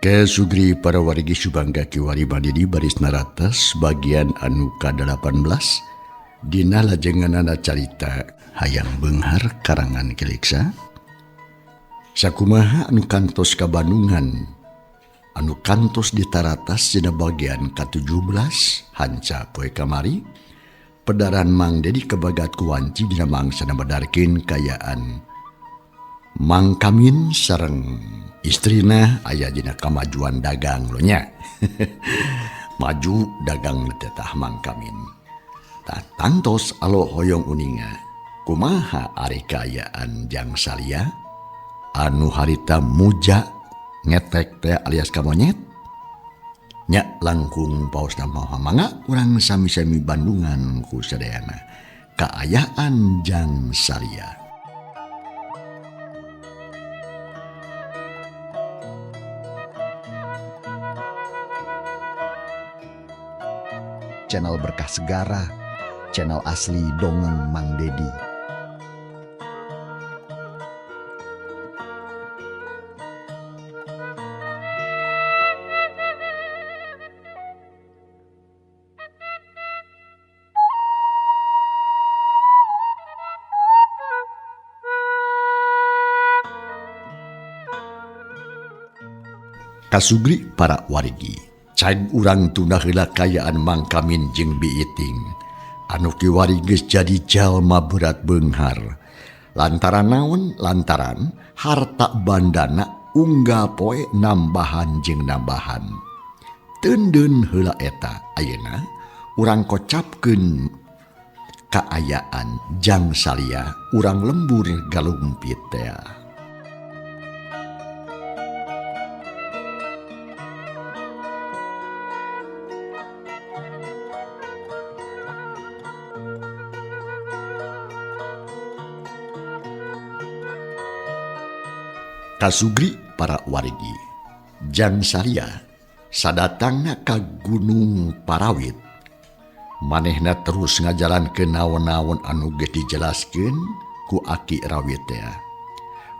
Kesugri para wargi Subangga Kiwari Mandiri baris naratas bagian anu ka-18 dina lajenganana carita hayang beunghar karangan Kiliksa. Sakumaha anu kantos ka Bandungan anu kantos ditaratas dina bagian ka-17 hanca poe kamari pedaran Mang Dedi kebagat kuwanci dina mangsana medarkeun kaayaan Mang Kamin sareng istrina aya dina kamajuan dagang lo nya. Maju dagang tetah Mang Kamin. Tah tangtos alo hoyong uninga kumaha ari kaayaan Jang Salia anu harita muja ngetek teh alias kamonyet nya langkung paosna mah mangga urang sami-sami Bandungan ku sadayana kaayaan Jang Salia. Channel Berkah Segara, channel asli Dongeng Mang Dedi. Kasugri para wargi, cag urang tunda heula kaayaan Mang Kamin jeung Biiting anu kiwari geus jadi jalma berat beunghar. Lantaran naon? Lantaran harta bandana unggal poe nambahan jeung nambahan. Teundeun heula eta ayeuna urang kocapkeun kaayaan Jang Salia urang lembur galumpit tea. Kasugri para wargi, Jang Salia sadatangna ka Gunung Parawit. Manehna terus ngajalankeun naon-naon anu geus dijelaskeun ku Aki Rawit teh.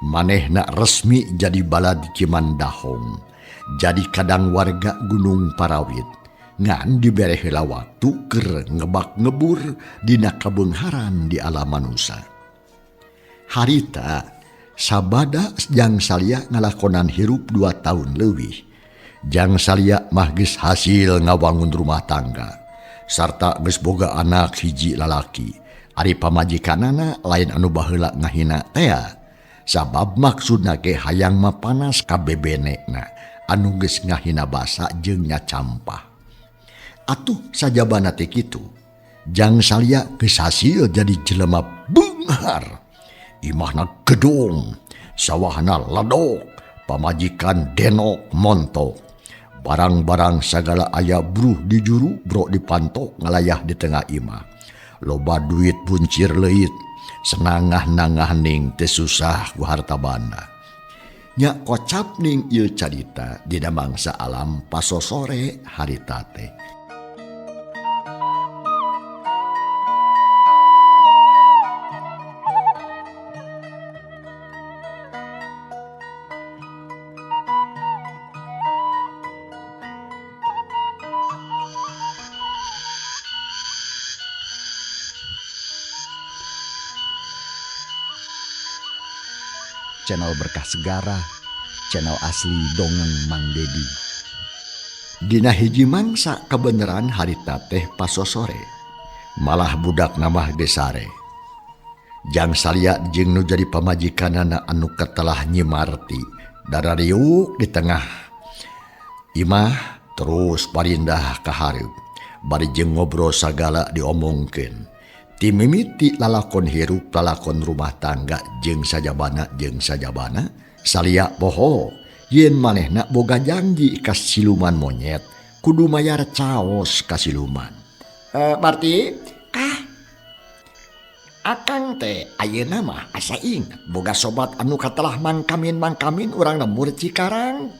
Manehna resmi jadi balad Cimandahong, jadi kadang warga Gunung Parawit. Ngan dibere heula waktu keur ngebak ngebur dina kabeungharan di alam manusa. Harita sabada Jang Salia ngalakonan hirup 2 tahun leuwih. Jang Salia mah geus hasil ngawangun rumah tangga sarta geus boga anak hiji lalaki. Ari pamajikanana lain anu baheula ngahina tea. Sabab maksudna ge hayang mapanas ka bebenekna anu geus ngahina basa jeung nyacampah. Atuh sajabana teh kitu. Jang Salia geus hasil jadi jelema beunghar. Imahna gedung, sawahna ledok, pamajikan denok montok. Barang-barang sagala aya bruh di juru, bro dipantok ngalayah di tengah imah. Loba duit buncir leuit, senangah-nangah ning teu susah ku harta banda. Nya kocap ning ieu carita dina mangsa alam pasosore harita teh. Channel Berkah Segara, channel asli Dongeng Mang Dedi. Dina hiji mangsa kebenaran harita teh pasosore, malah budak namah desare. Jang Salia jeung nu jadi pamajikanana anu ketelah nyimarti, darariuk di tengah imah terus parindah ka hareup, bari jeung ngobrol sagala diomongkeun. Timimiti lalakon hirup lalakon rumah tangga jeung sajabana Salia poho yen manehna boga janji ka siluman monyet kudu mayar caos ka siluman. Marti kah akang teh ayeuna mah asa inget boga sobat anu katelah Mang Kamin urang lembur Cikarang.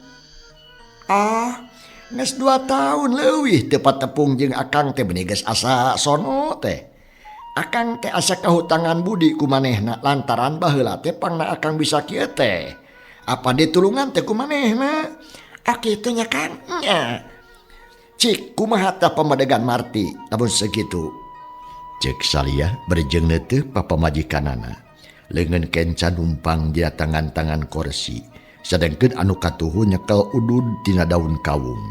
Ah geus 2 tahun leuwih teu patepung jeung akang teh beuni geus asa sono teh. Akang teh asa kahutangan budi ku manehna lantaran baheula teh pangna akang bisa kieu teh. Apa ditulungan teh ku manehna? Oh kitu nya Kang. Nya. Cik kumaha tah pamadegan Marti lamun sakitu. Cek Salia berjeng teu papamajikanana. Leungeun kenca numpang dina tangan-tangan kursi. Sedengkeun anu katuhu nyekel udud tina daun kawung.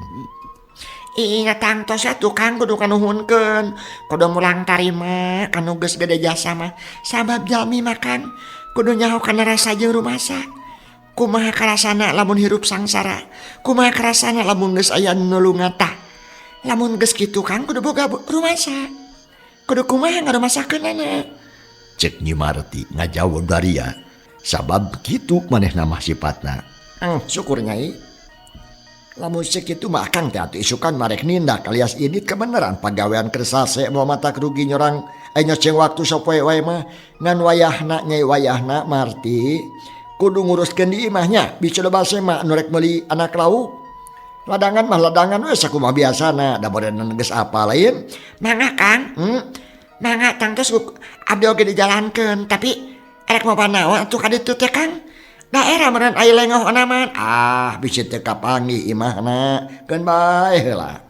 Iya tangtos atuh Kang kudu kanuhunkeun. Kudu mulang tarima kanu geus gede jasa mah. Sabab jalmi mah Kang kudu nyaho kana rasa jeung rumasa. Kumaha karasana lamun hirup sangsara. Kumaha karasana lamun geus aya nu nulungan tah. Lamun geus kitu Kang kudu boga rumasa. Kudu kumaha ngarumasakeunana. Cek Nyi Marti ngajawab daria. Sabab kitu manehna mah sipatna. Syukur Nyai. Lamun sakitu mah Akang teh atuh isukan marek nindak alias indit kebenaran pagawean kersase moal mata rugi nyorang nyoceng waktu sapoe wae mah ngan wayahna Nyai wayahna Marti kudu nguruskeun di imahnya bisa loba sema nu rek meuli anak lauk ladangan mah ladangan we sakumaha biasana da borenan geus apa lain mangga Kang mangga tangtos abdi oge dijalankeun tapi erek moal naon atuh ka ditu teh Kang. Daerah meureun aya lengoh mah. Ah bisi teu kapanggih imahna keun bae heula.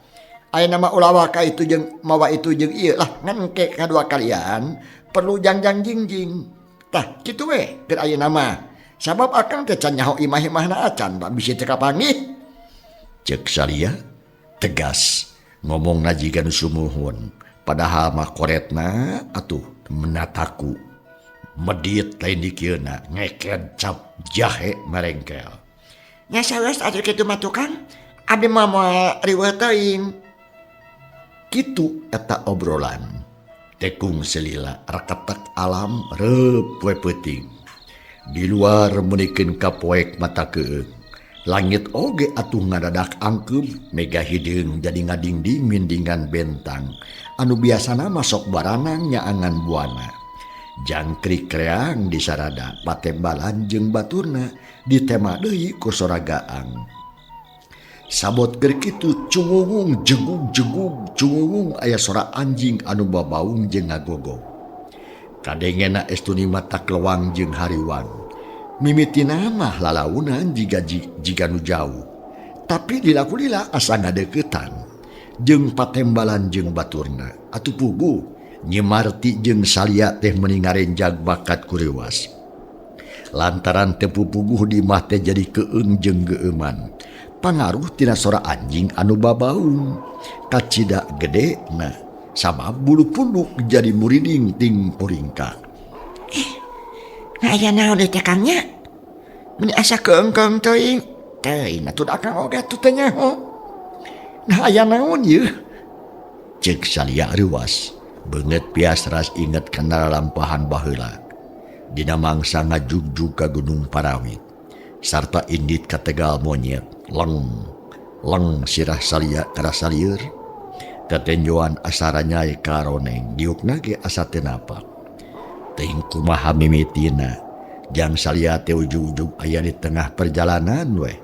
Ayeuna mah ulah waka itu jeung mawa itu jeung ieu lah ngan engke kadua kalian perlu jangjang jingjing. Tah kitu we keur ayeuna mah. Sabab akang teh can nyaho imah-imahna acan bisi teu kapanggih. Ceuk Salia tegas ngomongna jiga nu sumuhun padahal mah koretna atuh menataku. Medit lain dikieuna ngeked cap jahe merengkel. Nya saweus atuh kitu mah tukang abdi mah moal riweuh teuing. Kitu eta obrolan. Tekung selila reketek alam reup we peuting. Di luar meunikeun kapoek mata keueung. Langit oge atuh ngadadak angkeum mega hideung jadi ngadingding mindingan bentang. Anu biasana mah sok baranang nyaangan buana. Jangkrik kreang di sarada patembalan jeung baturna ditema deui ku sora gaang. Sabot keur kitu cungungung jenggung jenggung cungungung aya sora anjing anu babaung jeung ngagogog. Kadengena estuni mata kelewang jeung hariwang. Mimitina mah lalaunan jiga nu jauh. Tapi dilaku-lila asa ngadeukeutan jeung patembalan jeung baturna. Atuh puguh Nyi Marti jeung Salia teh meuni ngarenjag bakat kuriwas. Lantaran teu pupuguh di imah teh jadi keung jeung geueuman. Pangaruh tina sora anjing anu babaung. Kacida gede na sabab bulu punduk jadi muriding ting puringkak. Nah aya naon deui teh Kang nya? Meuni asa keung-keung teuing. Teuing atuh da Akang oge atuh teh nyaho. Nah aya naon yeuh? Ceuk Salia reuwas. Beungeut pias ras inget kana lalampahan baheula. Dina mangsa ngajugjug ka Gunung Parawit. Sarta indit ka Tegal Monyet. Leng leng sirah Salia karasa lieur. Tetenjoan asa ranyai ka roneng diukna ge asa teu napak. Teuing kumaha mimitina. Jang Salia teh ujug-ujug aya di tengah perjalanan weh.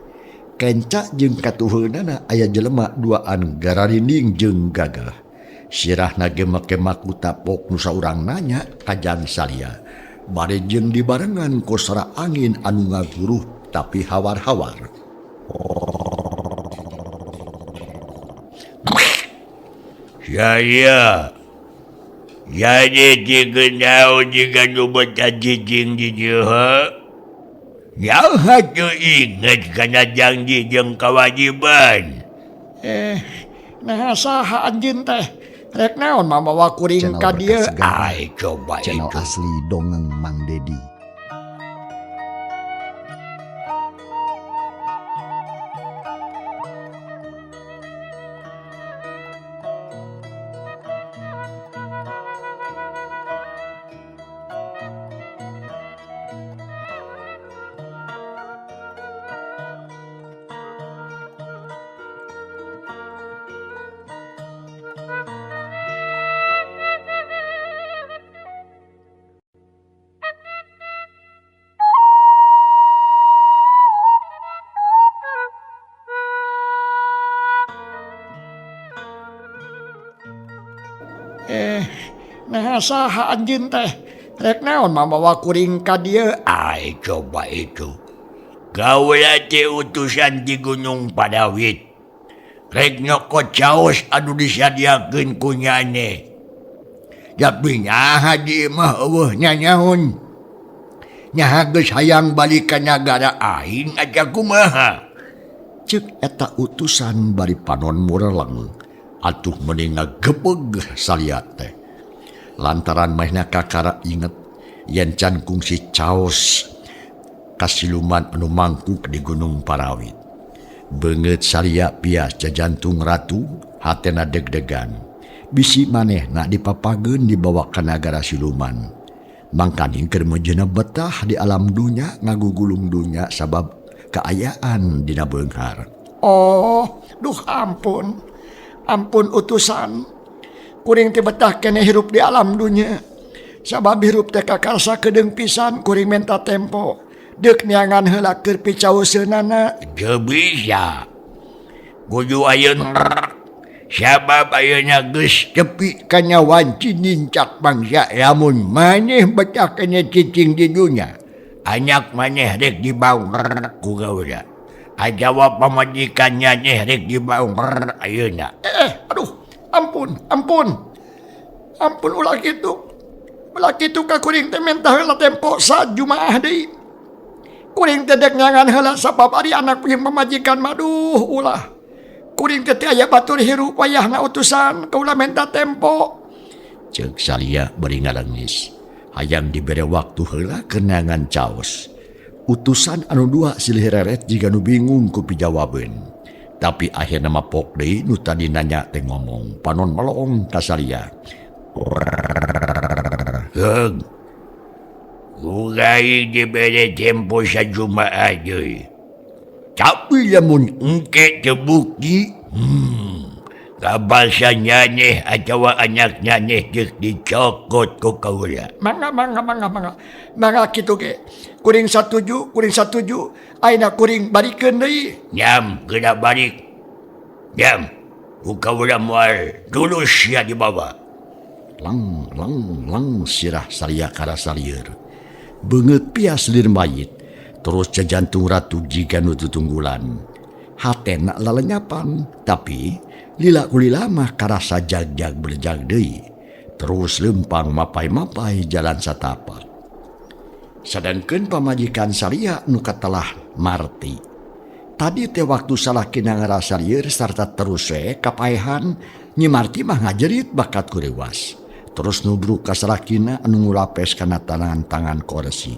Kenca jeung katuheunana aya jelema duaan gararinding jeung gagah. Sirahna ge make makuta pok nu saurang nanya ka Jang Salia. Bari jeung dibarengan ku sora angin anu ngaguruh tapi hawar-hawar. Saya jadi tigenau jika nyubet jijing di dieu. Nyaha teu inget kana janji jeung kewajiban. Nah saha anjeun teh? Rek naon mah mawa kuring ka dieu? Ai coba channel itu. Asli Dongeng Mang Dedi. Nah saha anjeun teh? Rek naon mah mawa kuring ka dieu? Ai coba itu. Kaula teh utusan di Gunung Padawit. Rek nyokot caos anu disadiakeun ku nyane. Tapi nyaha di imah eueuh nyanyaun. Nyaha geus hayang balik ka nagara aing aja kumaha. Ceuk eta utusan bari panon mureleng. Atuh meni ngagebeg Salya teh. Lantaran manehna kakara inget yen can kungsi caos kasiluman anu mangkuk di Gunung Parawit. Beungeut Salya pias jajantung ratu hatena deg-degan. Bisi manehna dipapageun dibawa ka nagara siluman. Mangkaning keur mejeuna betah di alam dunya ngagugulung dunya sabab kaayaan dina beunghar. Oh, duh ampun. Ampun utusan. Kuring teh betah keneh hirup di alam dunya. Sabab hirup teh kakarsa kedeung pisan kuring menta tempo. Deuk neangan heula keur picaoseunana. Teu bisa. Kudu ayeuna sabab ayeuna geus tepi kana wanci nincak bangsa lamun maneh betah keneh cicing di dunya. Anak maneh rek dibaung ku gaula. Atawa pamajikan nyaneh rek dibaung ayeuna. Aduh, ampun, ampun. Ampun ulah kitu. Ulah kitu ka kuring teh menta heula tempo sajumaah deui. Kuring teh dek neangan heula sabab ari anak jeung pamajikan mah duh ulah. Kuring teh teu aya batur hirup wayahna utusan kaula menta tempo. Ceuk Salya bari ngalengis. Hayang dibere waktu heula keur neangan caos. Utusan anu dua silih reret jiga nu bingung ku pijawabeun. Tapi akhirna mah pok deui nu tadi nanya teh ngomong panon melong ka Salya. Heug. Kurai dibere tempo sajumaah deui. Tapi lamun engke terbukti, kabasa nyaneh atawa anak nyaneh geus dicokot ku kaula. Mangga mangga mangga mangga. Mangga kitu ge. Kuring satuju, kuring satuju. Ayeuna kuring barikeun deui. Nyam geuna balik. Nyam, ku kaula moal tulus sia dibawa. Lang lang lang sirah Salya karasa lieur. Beungeut pias lir mayit. Terus jajantung ratu jiga nu tutunggulan. Hatena lalenyapan, tapi lila kulila mah karasa jag-jag berjag deui. Terus lempang mapai-mapai jalan satapak. Sadangkeun pamajikan Salya nu katelah Marti. Tadi teh waktu salakina ngarasa lieur sarta terus we kapaehan, Nyi Marti mah ngajerit bakat kurewas. Terus nubruk ka salakina anu ngulapes kana tangan-tangan korsi.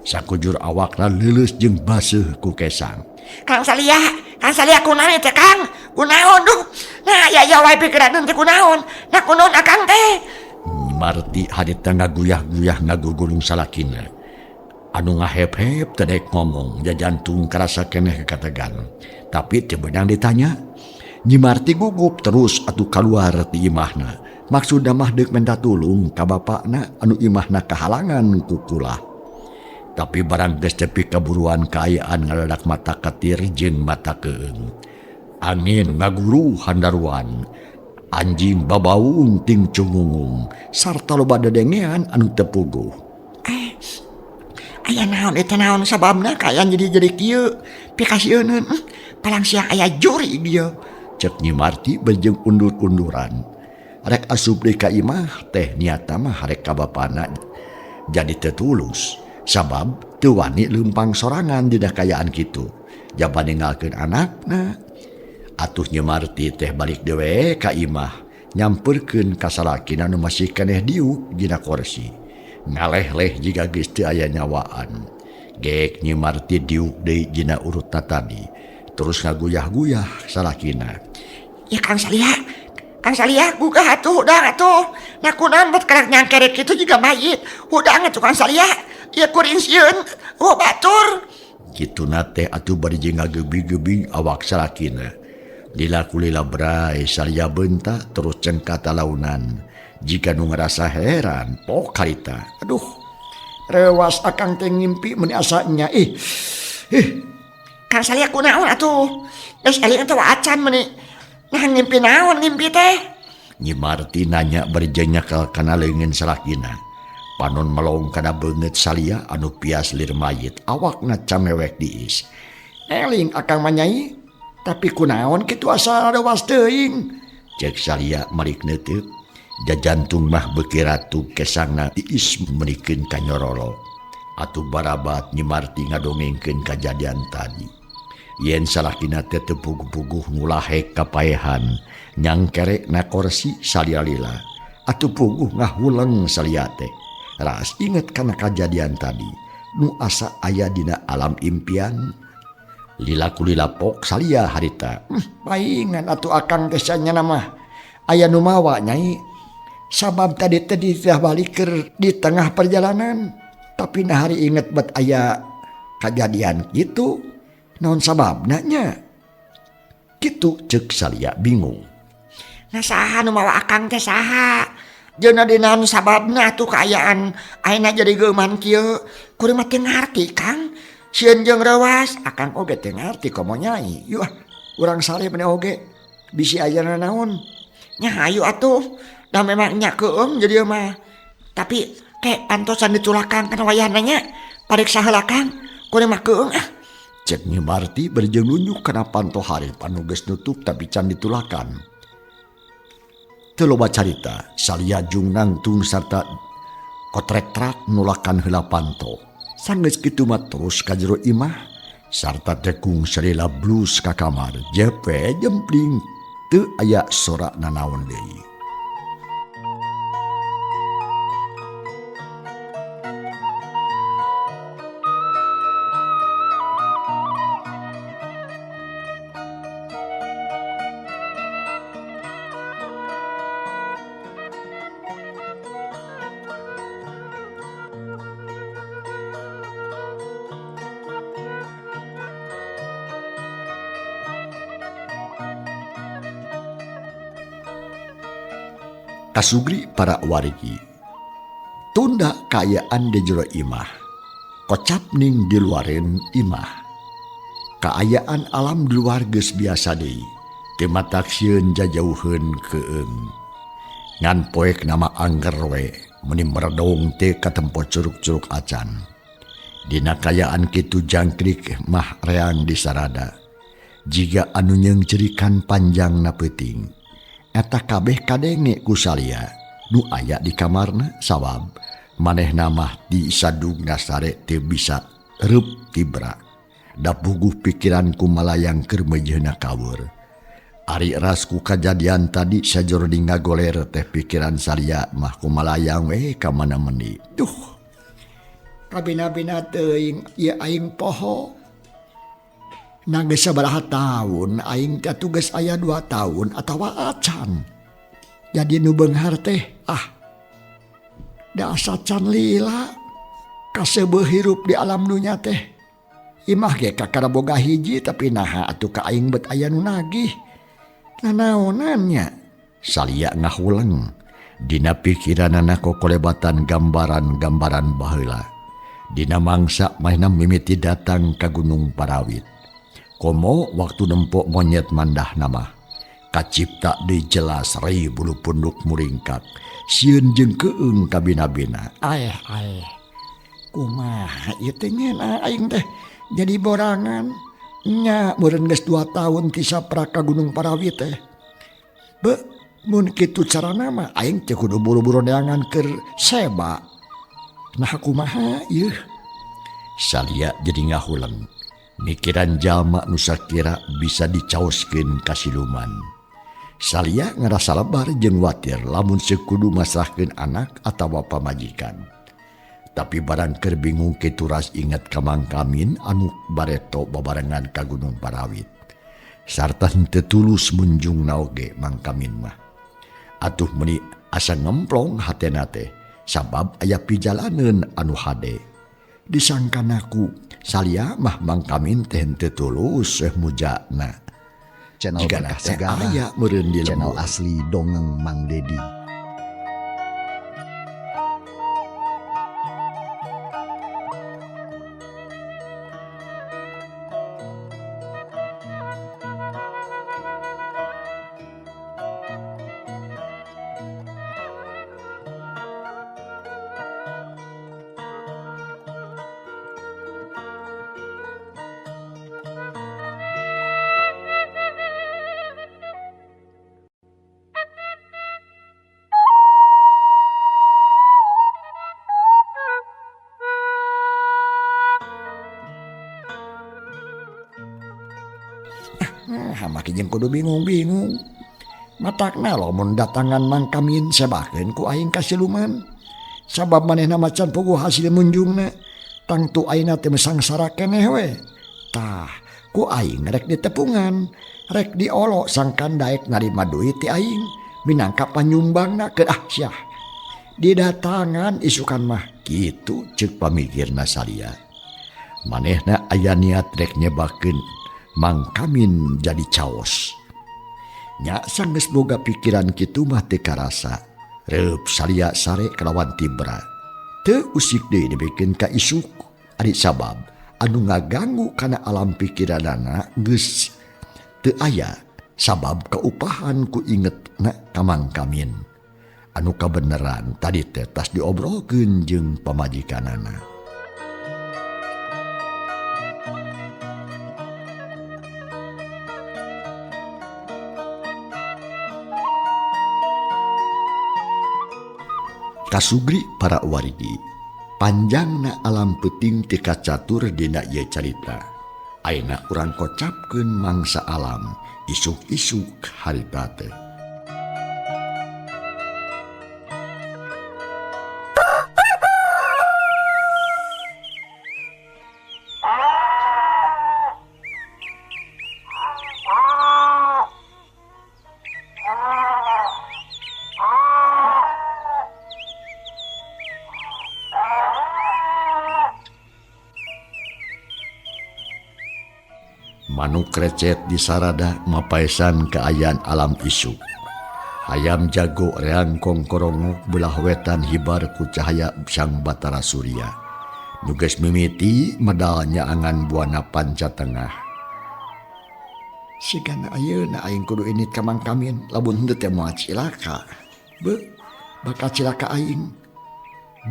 Sakujur awakna leuleus jeung baseuh ku kesang. Kang Salya, Kang Salya kunaon teh Kang? Kunaon duh? Nah, aya aya wae pikiraneun teh kunaon? Nah kunaon akang teh? Marti harita ngaguyah-guyah ngagugulung salakina. Anu ngahep-hep teh daek ngomong, jajantung karasa keneh kakategan. Tapi teu beunang ditanya. Nyi Marti gugup terus atuh kaluar ti imahna. Maksudna mah deuk minta tulung ka bapakna anu imahna kahalangan ku kulah. Tapi barang geus tepi kaburuan kaayaan ngaledak mata ketir jeung mata keung. Angin ngaguru handaruan, anjing babaung ting cungungung, sarta loba dedengean anu teu puguh. Aya naon eta naon sababna kaayaan jadi kieu? Pikasieuneun, palang siang aya juri dieu. Cek Nyi Marti bejeng undur-unduran. Rek asup deui ka imah teh niatna mah rek ka bapana jadi teu tulus. Sabab teu wani leumpang sorangan dina kaayaan kitu. Jaba ninggalkeun anakna. Atuh Nyi Marti teh balik deui ka imah, nyamperkeun ka salakina nu masih keneh diuk dina korsi. Ngaleh-leh jiga geus teu aya nyawaan. Geek Nyi Marti diuk deui dina urutna tadi. Terus ngaguyah-guyah salakina. Ya Kang Salya, Kang Salya gugah atuh hudang atuh. Nah kunaon bet karak nyangkerek kitu jiga mayit. Hudang atuh Kang Salya. Ya kuring sieun, oh batur. Kituna teh atuh bari jeung ngagebi-gebi awak salakina. Lila kulila bray Salya beunta terus cengka talaunan. Jika nu ngarasa heran, pok harita. Aduh, rewas akang teh ngimpi meni asa nya ih. Ih. Kang Salya kunaon atuh? Geus eling atuh acan meni. Nah ngimpi naon ngimpi teh? Nyi Marti nanya bari jeung nyekel kana leungeun salakina. Panon melong kana beungeut Salia anu pias lir mayit awakna camewek diis. Eling akang mah Nyai, tapi kunaon kitu asa rewas teuing. Cek Salia malik neuteuk. Jajantung mah beuki ratu kesangna diis menikeun ka nyorolo. Atuh barabat Nyi Marti ngadongengkeun kajadian tadi. Yen salakina teh teu puguh-puguh ngulahek kapaehan nyangkerek na korsi salila-lila. Atuh puguh ngahuleng Salia teh. Ras inget kana kajadian tadi nu asa aya dina alam impian. Lila kulila pok Salia harita. Paingan atuh akang teh sanyana mah aya nu mawa Nyai. Sabab tadi teh ditah balik keur di tengah perjalanan. Tapi nah hari inget bet aya kajadian kitu. Naon sababna nya? Kitu ceuk Salia bingung. Nah saha nu mawa akang teh saha? Jeung dina sababna atuh kaayaan ayeuna jadi geuman kieu. Kuring mah teu ngarti Kang. Sieun jeung reuas, akang oge teu ngarti komo Nyai. Yuh, urang saleh meni oge bisi aya nanaon. Nya hayu atuh. Da memang nya keung jadi mah. Tapi ke pantosan ditulakan kana wayahna nya. Pariksa heula Kang. Kuring mah keung ah. Cek Nyi Marti berjeng nunjuk kana panto hareup anu geus nutup tapi can ditulakan. Teu loba carita, Salia jung nangtung sarta kotrek-trak nulakan heula panto. Sanggeus kitu mah terus ka jero imah sarta tekung salila blus ka kamar. Jepe jempling teu aya sora nanaon deui. Kasugri para wargi. Tunda kaayaan di jero imah. Kocap ning di luareun imah. Kaayaan alam di luar geus biasa deui. Teu matak sieun jajauheun keung. Ngan poek nama angger we meni meredong teu katempo curug-curug acan. Dina kaayaan kitu jangkrik mah reang disarada. Jiga anu nyeungcerikan panjangna peuting. Eta kabeh kadenge ku Salia nu aya di kamarna sabab manehna mah di sadugna sare teu bisa reup tibra. Da puguh pikiran ku malayang keur meujeuhna kawur. Ari ras ku kajadian tadi sajroning ngagoler teh pikiran Salia mah ku malayang we ka mana meuni. Duh. Kabina-bina teuing ieu aing poho. Nah geus sabaraha taun aing teh atuh geus aya 2 tahun atawa acan. Jadi nu beunghar teh ah da asa can lila kaseubeuh hirup di alam dunya teh. Imah ge kakara boga hiji tapi naha atuh ka aing bet aya nu nagih. Nanaonan nya? Salia ngahuleng. Dina pikiranana kokolebatan gambaran-gambaran baheula. Dina mangsa manehna mimiti datang ka Gunung Parawit. Komo waktu nempok monyet mandah nama. Kacipta deui jelas rei bulu punduk muringkak. Sieun jeung keung kabina-bina. Aeh aeh. Kumaha ieu teh ngeunah aing teh jadi borangan. Nya meureun geus 2 tahun ti saprak ka Gunung Parawit teh. Be mun kitu carana mah aing teh kudu buru-buru neangan keur seba. Nah kumaha ieu? Salia jadi ngahuleng. Mikiran jalma nu sakira bisa dicaoskeun ka siluman. Salia ngarasa lebar jeung watir lamun sekudu masrahkeun anak atawa pamajikan. Tapi barang keur bingung kitu ras inget ka Mang Kamin anu bareto babarengan ka Gunung Parawit. Sarta henteu tulus munjungna oge Mang Kamin mah. Atuh meuni asa ngemplong hatena teh sabab aya pijalaneun anu hade. Disangkana ku Salia mah Mang Kamin teh henteu tulus mujana. Channel Jika Berkah teh Segara, aya meureun di channel lembur. Asli Dongeng Mang Dedi. Nah make jeung kudu bingung-bingung. Matakna lamun datangan Mang Kamin sebakeun ku aing ka siluman. Sabab manehna macan puguh hasil munjungna. Tangtu ayeuna teh sangsara keneh we. Tah, ku aing rek ditepungan, rek diolok sangkan daek narima duit ti aing minangka panyumbangna keur ah sia. Didatangan isukan mah kitu ceuk pamikirna Salia. Manehna aya niat rek nyebakeun Mang Kamin jadi caos. Nya sanggeus boga pikiran kitu mah teu karasa. Reup Salia sare kalawan tibra. Teu usik deui dibikeun ka isuk ari sabab anu ngaganggu kana alam pikiranana geus teu aya sabab kaupahan ku ingetna ka Mang Kamin. Anu kabeneran tadi teh tas diobrolkeun jeung pamajikanana. Kasugri para wargi, panjangna alam peuting teu kacatur dina ieu carita. Ayeuna urang kocapkeun mangsa alam isuk-isuk harita teh. Manuk recet di sarada mapaesan kaayaan alam isuk. Hayam jago reang kongkorongok belah wetan hibar ku cahaya sang Batara Surya. Nu geus mimiti medal nyaangan buana panca tengah. Sigana ayeuna aing kudu init ka Mang Kamin lamun henteu teh moal cilaka. Beuh, bakal cilaka aing.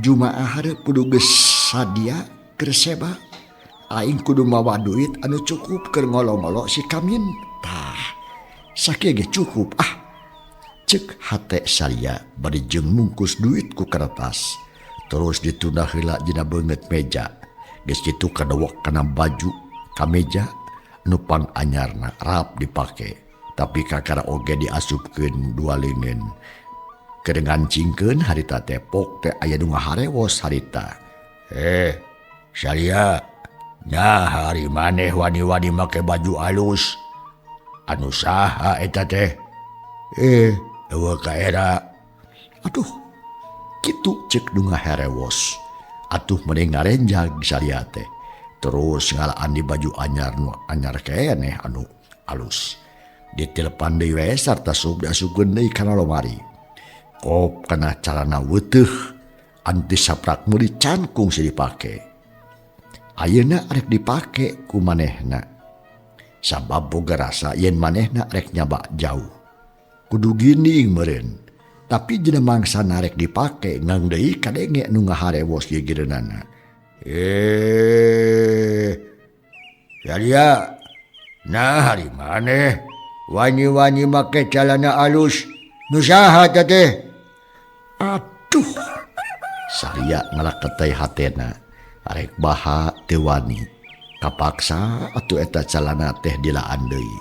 Jumaah hareup kudu geus sadia keur seba. Aing kudu mawa duit anu cukup keur ngolo-ngolo si Kamin. Tah, sakieu ge cukup ah. Ceuk hate Salia bari jeung mungkus duit ku kertas. Terus ditunda heula dina beungeut meja. Geus kitu kadewek kana baju kameja nu pang anyarna rap dipake. Tapi kakara oge diasupkeun dua leungeun. Keur ngancingkeun harita teh pok teh aya nu ngaharewos harita. Salia, nah hari maneh wani-wani make baju alus. Anu saha eta teh? Eueuh kaera. Aduh, kitu ceuk nu ngaharewos. Atuh mending ngarenjag Salia teh. Terus ngalaan di baju anyar nu anyar keneh anu alus. Ditelepan deui we sarta sub diasupkeun deui kana lomari. Kop kana carana weteuh anti saprak meuli can kungsi dipake. Ayeuna rek dipake ku manehna. Sabab boga rasa yen manehna rek nyaba jauh. Kudu ginding meureun. Tapi dina mangsana rek dipake ngang deui kadenge nu ngaharewos gigireunana. Salia, nah hari maneh wani-wani make calana alus. Nu saha teh? Aduh. Salia ngalaketai hatena. Arek baha teu wani. Kapaksa atuh eta calana teh dilaan deui.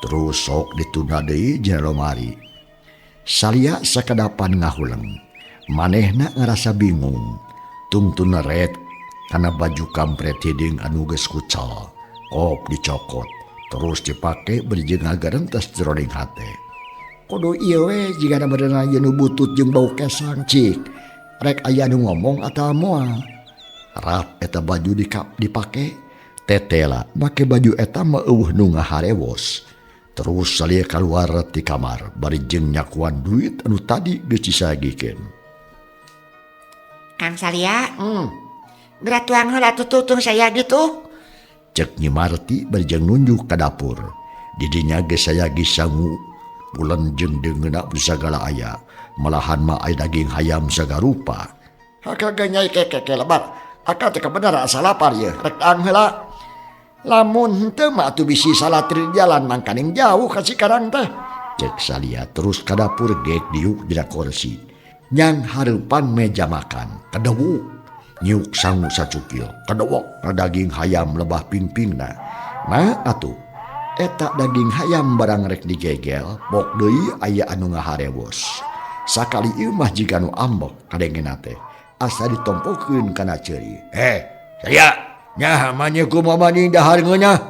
Terus sok ditunda deui dina lomari. Salia sakadapan ngahuleng. Manehna ngarasa bingung. Tungtuna ret kana baju kampret hideung anu geus kucal. Kop dicokot. Terus dipake bari jeung ngagarentes jeroning hate. Kudu ieu we jigana berenang jeung nu butut jeung bau kesang cik. Rek aya nu ngomong atawa moal. Rap eta baju dipake tetela make baju eta mah eueuh nu ngaharewos. Terus Salia kaluar ti kamar bari jeung nyakuan duit anu tadi geus disagikeun. Kang Salia, geura tuang heula tututung saya gitu. Cek Nyi Marti bari jeung nunjuk ka dapur. Di dinya geus sayagi sangu pulen jeung deungeuna sagala aya. Malahan mah aya daging hayam sagarupa. Hakak nyai keke lebar. Akak teh kabeneran asa lapar ye. Rek ang heula. Lamun henteu mah atuh bisi salatri jalan mangkaning jauh ka Cikarang teh. Cek Salia terus ka dapur gek diuk dina kursi. Nyang hareupan meja makan. Kadewuk nyiuk sangu sacukil. Kadewok daging hayam lebah pingpingna. Nah atuh Eta daging hayam barang rek digegel, pok deui aya anu ngaharewos. Sakali ieu mah jiga nu ambek kadengena teh. Asa ditompokeun kana ceuri. Saya nyaha maneh kumaha maning dahar ngeunah?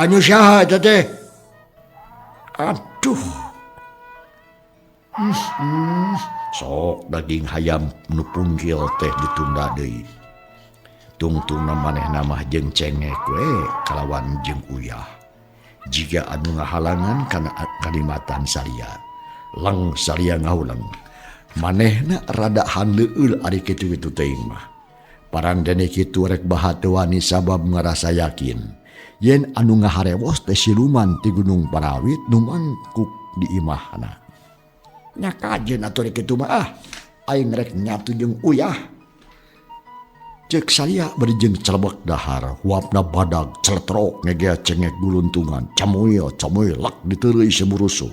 Anu saha eta teh? Aduh. Sok daging hayam nu punggil teh ditunda deui. Tungtungna manehna mah jeung cengek we kalawan jeung uyah. Jiga anu ngahalangan kana kalimatan salia. Leng salia ngahuleng. Manehna rada handeueul ari kitu-kitu teuing mah. Parang dene kitu rek baha teu wani sabab ngarasa yakin yen anu ngaharewos teh siluman ti Gunung Parawit nu mangkuk di imahna. Nya kajeun atuh rek kitu mah ah, aing rek nyatu jeung uyah. Cek salia bari jeung celebek dahar, huapna badag celetrok ngegea cengek guluntungan, camuil camuil lak diteureuy semurusuh.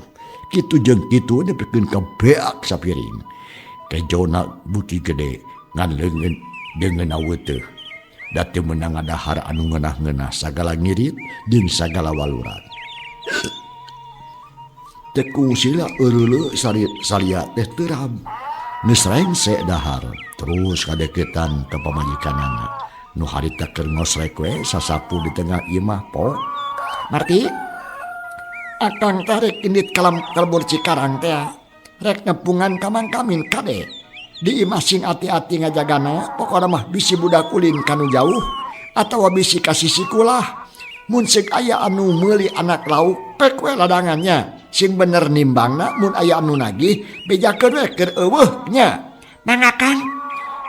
Kitu jeung kitu nepikeun ka beak sapiring. Kejona buki gede ngan leungeun deungeun aweuteun. Da teu meunang ngadahar anu ngeunah-ngeunah sagala ngirit jeung sagala waluran. Tekung sila eureuleu salia teh teuram. Geus rengse dahar terus kadeukeutan ka pamajikanana. Nu harita keur ngosrek we sasapu di tengah imah po. Marti akang teh rek indit ka lembur Cikarang teh rek nepungan ka Mang Kamin kade. Di imah sing ati-ati ngajagana pokona mah bisi budak ulin kanu jauh atawa bisi ka sisi kulah. Mun seuk aya anu meuli anak lauk pek we ladangannya. Sing bener nimbangna mun aya anu nagih bejakeun we keur eueuh nya. Mangga Kang,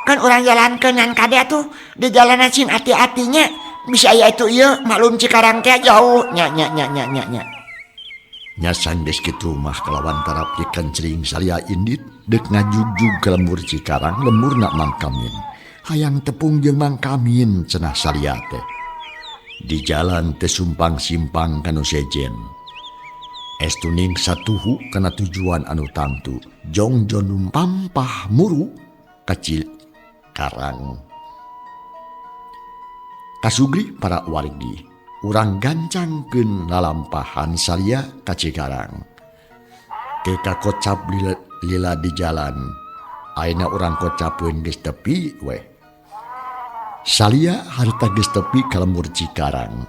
kan urang jalankeun ngan kade atuh di jalanan sing ati-atinya bisa aya itu ieu maklum Cikarang teh jauh nya nya nya nya nya nya. Nya sanggeus kitu mah kalawan tarap dikencring salia indit deuk ngajugjug ka lembur Cikarang lemurna Mang Kamin. Hayang tepung jeung Mang Kamin cenah salia teh. Di jalan teh sumpang-simpang kanu sejen. Estuning satuhu kana tujuan anu tangtu. Jongjon pampah muru kacil karang. Kasugri para wargi, urang gancangkeun lalampahan salia ka Cikarang. Teu kakocap lila di jalan. Ayeuna urang kocapeun geus tepi weh. Salia harita geus tepi ka lembur Cikarang.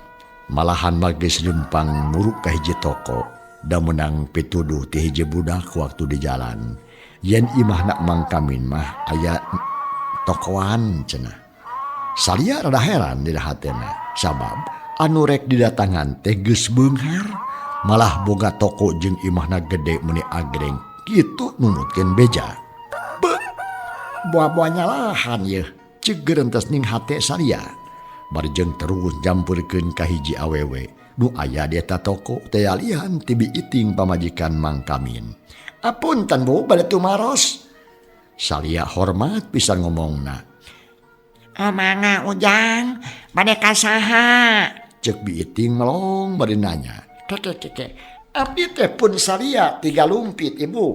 Malahan mah geus leumpang muru ka hiji toko. Da meunang pituduh ti hiji budak waktu di jalan. Yen imahna Mang Kamin mah aya tokoan cenah. Salia rada heran dina hatena sabab anu rek didatangan teh geus beunghar, malah boga toko jeung imahna gede meuni agreng kitu numutkeun beja. Buah-buah nyalahan yeuh ceuk gerentes ning hate salia. Bari jeung terus jampeurkeun ka hiji awewe nu aya di eta toko teh alihan ti biiting pamajikan Mang Kamin. Apunten Bu, bade tumaros. Salia hormat pisan ngomongna. Oh mangga Ujang, bade ka saha? Ceuk biiting melong bari nanya. Keke. Abdi teh pun salia tiga lumpit Ibu.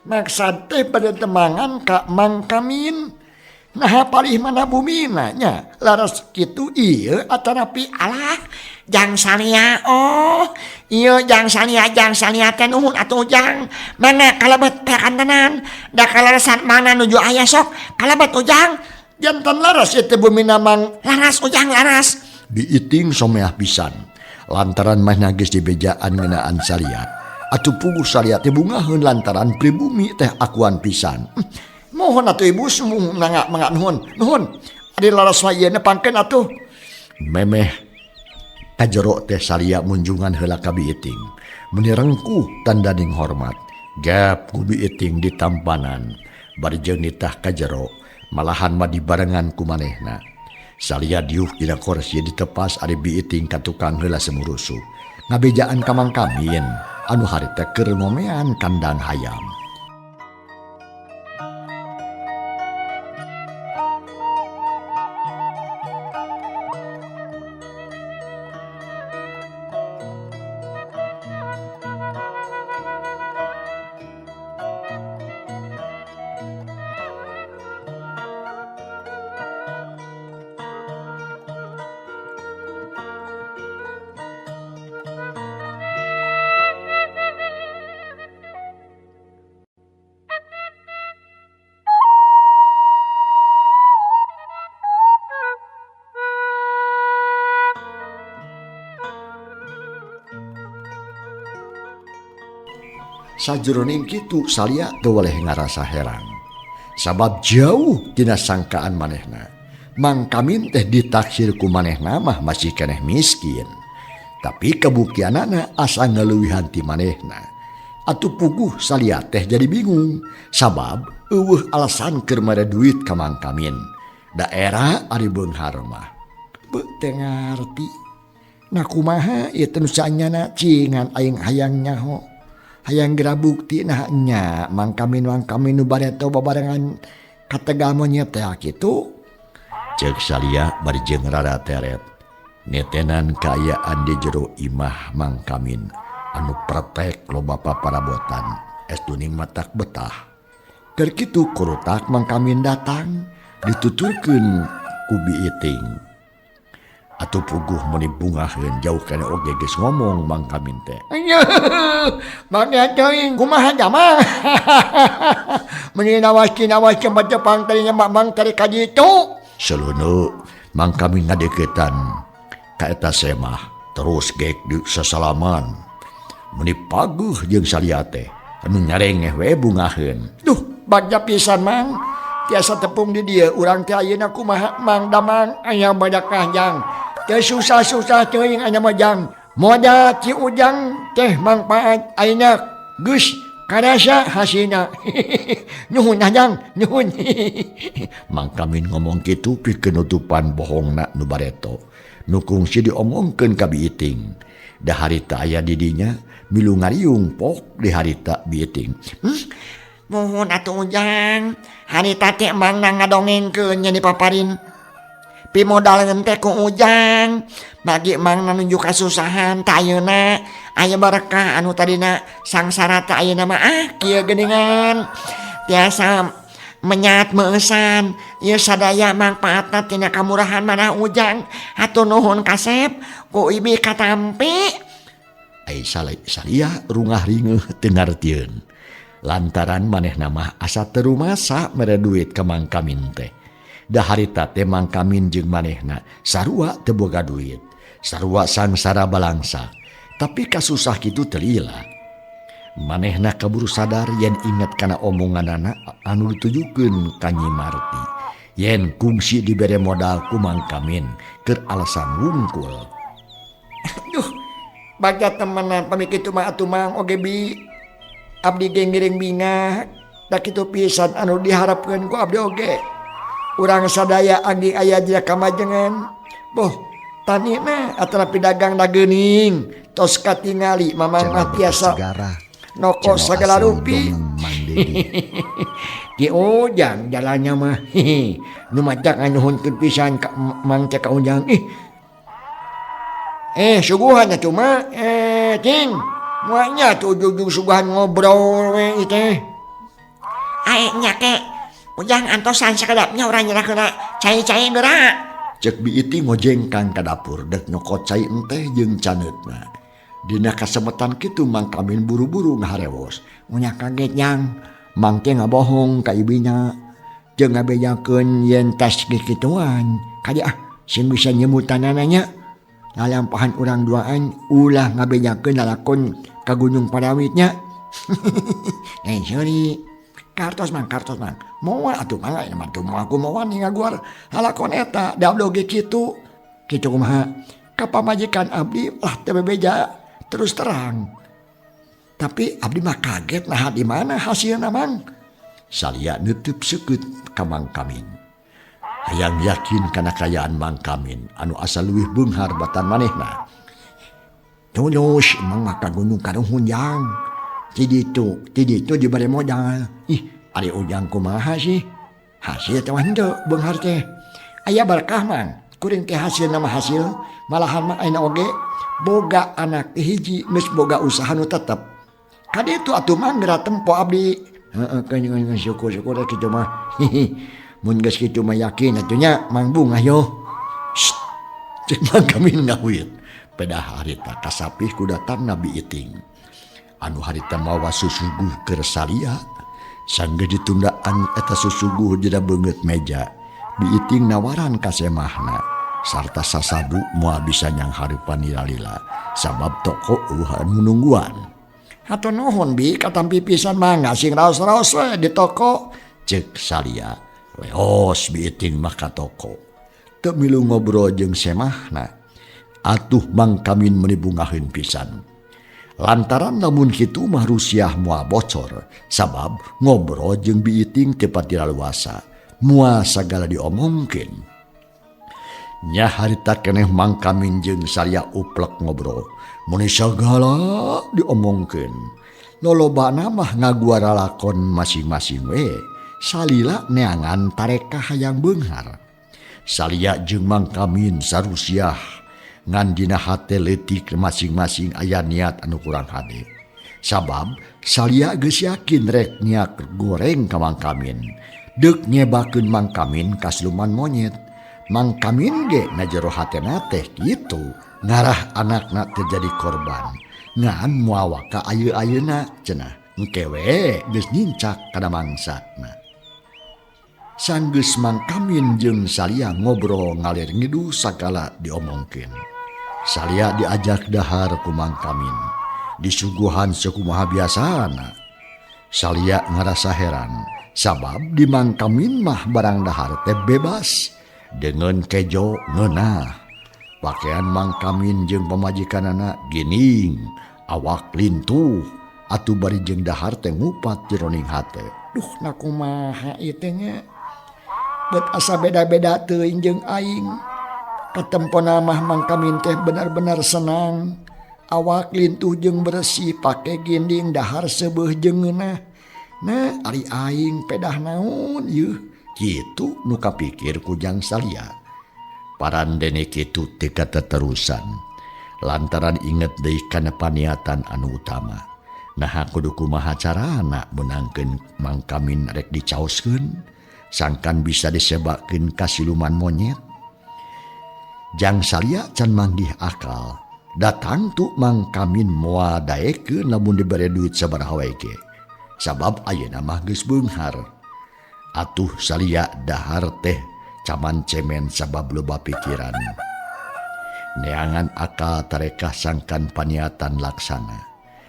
Maksad teh bade temangan ka Mang Kamin. Nah palih mana bumina nya laras kitu ieu atanapi alah jang salia oh ieu jang salia teh nuhun atuh Ujang mana kalebet perkantenan da kalarasan mana nuju aya sok kalebet Ujang jantan laras ieu teh bumina Mang laras Ujang laras. Biiting someah pisan lantaran mah geus dibejaan ngeunaan salia atuh puguh salia teh bungaheun lantaran pribumi teh akuan pisan. Mohon atuh Ibu sumung mangga mangga nuhun nuhun ari laras mah ieu nepangkeun atuh. Memeh kajero teh salia munjungan heula ka biiting meuni rengkuh tandaning hormat. Gap ku biiting ditampanan bari jeung nitah kajero malahan mah dibarengan ku manehna. Salia diuh dina kursi ditepas ari biiting ka tukang heula semurusuh ngabejaan ka Mang Kamin anu harita keur ngomean kandang hayam. Sajroning kitu Salia teu weleh ngarasa herang. Sabab jauh tina sangkaan manehna. Mang Kamin teh ditaksir ku manehna mah masih keneh miskin. Tapi kabuktianana asa ngaleuwihan ti manehna. Atuh puguh Salia teh jadi bingung sabab eueuh alasan keur mere duit ka Mang Kamin. Daerah ari beunghar mah. Beuh teu ngarti. Nah kumaha ieu teh nu saenyana cingan aing hayang nyaho. Hayang geura bukti nah nya Mang Kamin Mang Kamin nu bareto babarengan ka Tegal monyet teh kitu. Ceuk Salia bari jeung rada teret. Netenan kaayaan di jero imah Mang Kamin anu pretek loba paparabotan estuning matak betah. Keur kitu kurutak Mang Kamin datang dituturkeun ku Biiting. Atuh puguh meuni bungaheun jauh kana oge geus ngomong Mang Kamin teh. Mang teuing kumaha jama? Meuni nawas-nawas tempat Jepang tadinya Mang tadi ka ditu. Seuleuneuk Mang Kamin ngadeukeutan ka eta semah terus gek di sasalaman. Meuni paguh jeung Salia teh anu nyarengeh we bungaheun. Duh, bagja pisan Mang. Tiasa tepung di dieu urang teh ayeuna kumaha Mang Damang aya badakah jang. Teu susah-susah teuing aya mah jang. Modal Ci Ujang teh mangpaat ayeuna geus karasa hasilna. Nuhun jang, nuhun. Mang Kamin ngomong kitu pikeun nutupan bohongna nu bareto. Nu kungsi diomongkeun ka Biiting. Da harita aya di dinya milu ngariung pok di harita Biiting. Nuhun atuh Ujang, harita teh Mang ngadongengkeun nya dipaparin. Pimodaleun teh ku Ujang, bagi Mang nuju kasusahan teh ayeuna aya berkah anu tadina sangsara teh ayeuna mah ah kieu geuningan. Tiasa menyat meueusan, ieu sadaya mangpaatna tina kamurahan manah Ujang. Hatur nuhun kasep ku ibi katampi. Ai Salia rungah ringeuh teu ngartieun. Lantaran manehna mah asa teu rumasa mere duit ka Mang Kamin teh. Da harita teh Mang Kamin jeung manehna sarua teu boga duit, sarua sangsara balangsa. Tapi kasusah kitu teu lila. Manehna kaburu sadar yen inget kana omonganana anu ditujukeun ka Nyi Marti. Yen kungsi dibere modal ku Mang Kamin keur alasan wungkul. Duh, bagja temenan pami kitu mah atuh Mang oge bi. Abdi ge ngiring bingah, da kitu pisan anu diharapkeun ku abdi oge. Urang sadaya anggi aya dina kamajengan. Boh, tanina atanapi dagang dageuning, tos katingali mamang mah tiasa noko sagala rupi. Ki Ujang jalannya mah. Nu macak nganuhunkeun pisan ka Mang teh ka Ujang. Ih. Suguhan atuh mah cing. Muanya tuh ujung-ujung suguhan ngobrol we teh. Ae nya ke. Ujang antosan sakedapnya urang nyerahkeuna cai-cai geura. Cek Biiting ngojengkang ka dapur dek nyokot cai enteh jeung caneutna. Dina kasemetan kitu Mang Kamin buru-buru ngaharewos. Unya kaget jang, Mang teh ngabohong ka ibina. Jeung ngabejakeun yen tas kikituan. Kade ah sing bisa nyemutanana nya. Lalampahan urang duaan ulah ngabejakeun lalakon ka Gunung Parawitnya. Sorry. Kartos Mang, kartos Mang. Moal atuh Mang, aya mah tuh moal ku moal ngaguar lalakon eta da abdi oge kitu. Kitu kumaha? Ka pamajikan abdi lah teu bebeja terus terang. Tapi abdi mah kaget nah di mana hasilna Mang? Salia neuteub seukeut ka Mang Kamin. Hayang yakin kana kayaan Mang Kamin anu asa leuwih beunghar batan manehna. Tulus Mang mah ka gunung karuhun jang. Ti ditu dibere modal. Ih, ari Ujang kumaha sih? Hasil teh henteu beunghar teh. Aya berkah Mang. Kuring teh hasilna mah hasil, malahan mah ayeuna oge boga anak hiji geus boga usaha nu tetep. Kaditu atuh Mang geura tempo abdi. Heeh, keun syukur-syukur kitu mah. Mun geus kitu mah yakin atuh nya Mang bungah yo. Sst. Cek Mang Kamin ngawit. Pedah harita kasapih ku datangna Biiting. Anu harita mawa susuguh keur Salia. Sanggeus ditundaan eta susuguh dina beungeut meja. Biiting nawaran ka semahna sarta sasadu moal bisa nyanghareupan lila-lila sabab toko eueuh anu nungguan. Hatur nuhun bi katampi pisan mangga sing raos-raos we di toko. Cek Salia. Leos Bi Iting mah ka toko. Teu milu ngobrol jeung semahna. Atuh Mang Kamin meuni bungaheun pisan. Lantaran lamun kitu mah rusiah moal bocor sabab ngobrol jeung Bi Iting teu pati laluasa. Moal sagala diomongkeun. Nya harita keneh Mang Kamin jeung Salia uplek ngobrol. Mun sagala diomongkeun. Lolobana mah ngaguara lakon masing-masing we. Salila neangan tareka hayang beunghar. Salia jeung Mang Kamin sarusiah ngan dina hate leutik masing-masing aya niat anu kurang hade. Sabab Salia geus yakin rek niat goreng ka Mang Kamin. Deuk nyebakeun Mang Kamin ka siluman monyet. Mang Kamin ge na jero hatena teh kitu ngarah anakna teu jadi korban. Ngan moal waka ayeuna-ayeuna cenah. Engke we geus nincak kana mangsana. Sanggeus Mang Kamin jeung Salia ngobrol ngalir ngidu sagala diomongkeun. Salia diajak dahar ku Mang Kamin. Disuguhan sakumaha biasana. Salia ngarasa heran sabab di Mang Kamin mah barang dahar teh bebas dengan kejo ngeunah. Pakaian Mang Kamin jeung pamajikanana gining, awak lintuh. Atuh bari jeung dahar teh ngupat jeroning hate. Duh na kumaha ieu teh nya. Bet asa beda-beda teuing jeung aing. Katempona mah Mang Kamin teh benar-benar senang. Awak lintuh jeung bersih pake ginding dahar seubeuh jeung ngeunah. Nah ari aing pedah naon yeuh. Kitu nu kapikir ku Jang Salia. Parandene kitu teu kateterusan. Lantaran inget deui kana paniatan anu utama. Naha kudu kumaha carana meunangkeun Mang Kamin rek dicaoskeun sangkan bisa disebakeun ka siluman monyet. Jang Salia can manggih akal. Datang tu Mang Kamin moal daekeun lamun dibere duit sabaraha wae ge. Sabab ayeuna mah geus beunghar. Atuh Salia dahar teh caman cemen sabab loba pikiran. Neangan akal tarekah sangkan paniatan laksana.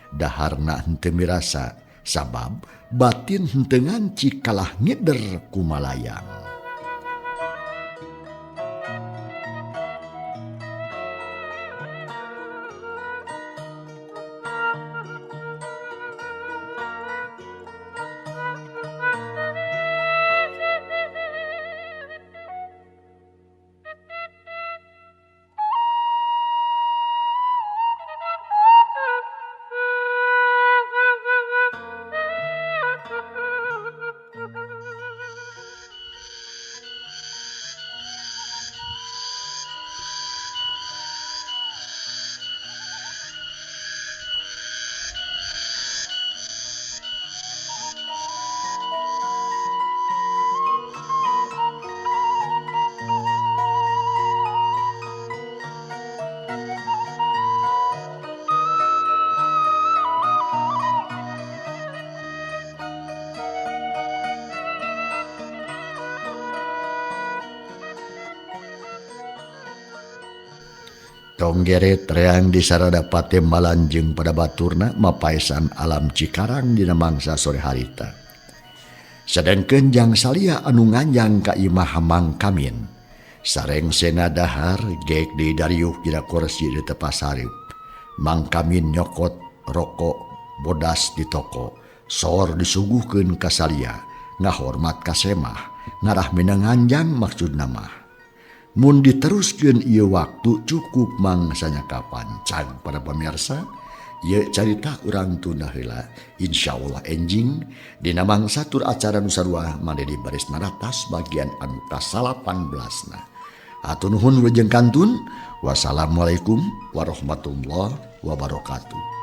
Daharna henteu mirasa sabab batin henteu nganci kalah ngider kumalayang. Tonggeret reang di sarada patembalan jeung pada baturna mapaesan alam Cikarang dina mangsa sore harita. Sedengkeun Jang Salia anu nganjang ka imah Mang Kamin. Sareng sena dahar geek di dariuh dina kursi di tepas hareup. Mang Kamin nyokot rokok bodas di toko. Sor disuguhkeun ka Salia, ngahormat ka semah, ngarah minang nganjang maksudna mah. Mun diteruskeun ieu waktu cukup mangsanya kapan cang para pemirsa. Ieu carita urang tunda heula. Insyaallah enjing dina mangsa tur acara nu sarua made di baris naratas bagian anu ka-18na. Hatur nuhun wilujeng kantun. Wassalamualaikum warahmatullahi wabarakatuh.